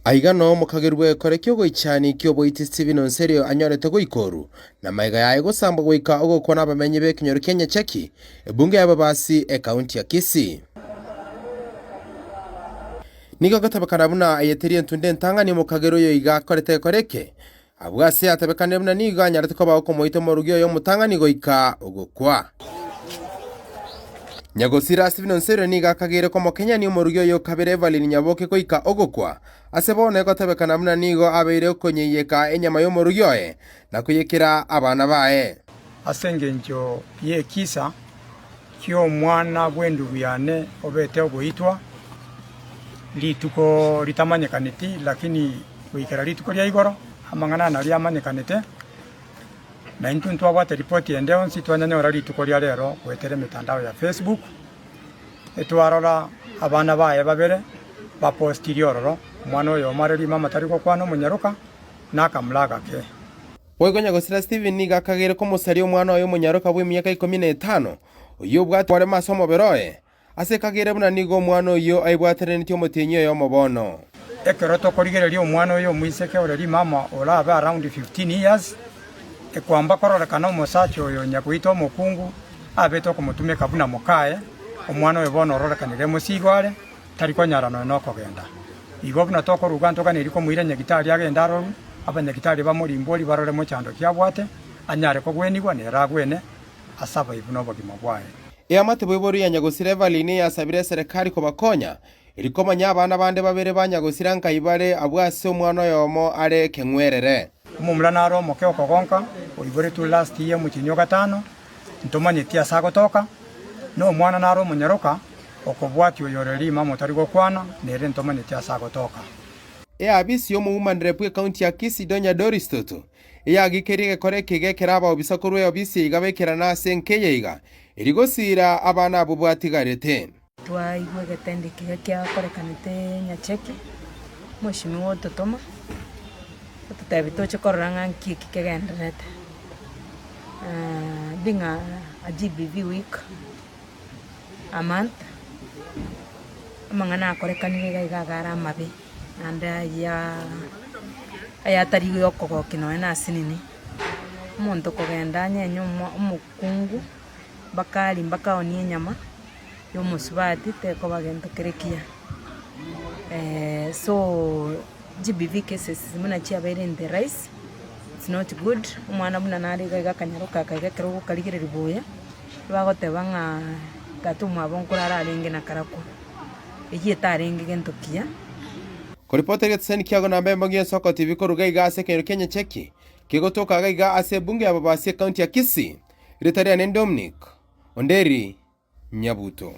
Aiga noo omokagerwa bw'egekore ki'ogoichania ki'oboiti Stephen Onserio anyorete goika oru, na magega yaye gosambwa goika ogokwa nabamenyi b'ekenyoro kia Nyacheki, ebunge ya Babasi, ekaunti ya Kisii. Nigo egotebekana buna eye teri entunda entang'ani omokagerwa oyo iga akorete egekore eke, Abwo ase atebekanire buna nigo anyarete koba okomoita omorugi oye omotang'ani goika ogokwa. Nyagosira Stephen Onserio nigo akageire komokenyania omorugi oye o kabere Evelyn Nyaboke goika ogokwa. Ase bono egotebekana buna nigo abeire okonyeiyeka enyama y'omorugi oye na koyekera abana baye. Ase engencho y'ekisa ki'omwana bw'endugu yane obete ogoitwa, rituko ritamanyekaneti, lakini goikera rituko ria igoro, amang'ana aya nario amanyekanete, na intwe ntwabwate ripoti ende yonsi twanyanyora rituko ria rero goetera emetandao ya Facebook, etwarora abana baye babere bapostirie ororo, omwana oyomo are rimama tari gokwana omonyaroka, na akamura agake. Boigo nyagosira Stephen nigo akageire komosaria omwana oye omonyaroka bw'emiaka ikomi na etano, oyio obwate oboremo ase omobere oye, ase ekageire buna nigo omwana oyio aibwateranetie omotienyi oyomo bono. Ekero tokorigereria omwana oyo omoiseke ore rimama orabe around 15 years, ekwamba kororekana omosacha oyo nyagoita omokungu abete okomotumeka buna mokaye, omwana oyo bono ororekanire emosigo are, tari konyara nonya nokogenda. Igo buna tokoruga ntoganeiri komoira nyagitari agende arorwe, abanyagitari bamorimborie barore mochando ki abwate, anyare kogwenigwa, nere agwene ase abaibu nobogima bwaye. Eamate boiboru ya nyagosira Evelyn eyasabire eserekari kobakonya, erio komanya abana bande babere ba nyagosira nkai bare abwo ase omwana oyomo are ekeng'werere. Omomura nare omoke okogonka, oiboretwe last year omotienyi o gatano, ntomanyeti ase agotoka, na omwana nare omonyaroka, okobwatia oyore rimama otari gokwana, nere ntomanyeti ase agotoka. Eabisi y'omohumanire bw'ekaunti ya Kisii Donya Doris Toto eyagikerie egekora eke gekera abaobisa korwa eobisi eye iga baikerana ase enka eye iga erio gosiira abana abwo bwatigarete. Twaigwa egetendo ekiya kiakorekanete Nyacheki, omweshimiwa ototoma, ototebia toche korora ng'a nki eki kegendererete. Being a GBV week, a month, amang'ana akorekanire iga iga iga are amabe, naende ayaa ayatari yokogokia nonye na asinini. Omonto kogenda anyenye omo omokungu. Bakaria mbakaonia enyama y'omosubati tekoba gento kere kiya. So GBV cases buna chiabeire in the rise, it's not good, omwana buna nare iga iga akanyaroka aka iga ekero ogokarigereria buya, bagoteba ng'a tata omwabo nkorara arenge na karakwo, eyio etarenge gento kiya. Koripota egetesani kiago namba emo gi'ensoko TV koruga iga ase ekenyoro kia Nyacheki, kegotoka iga iga ase ebunge ya Babasi ekaunti ya Kisii. Rieta riane Dominic Onderi Nyabuto.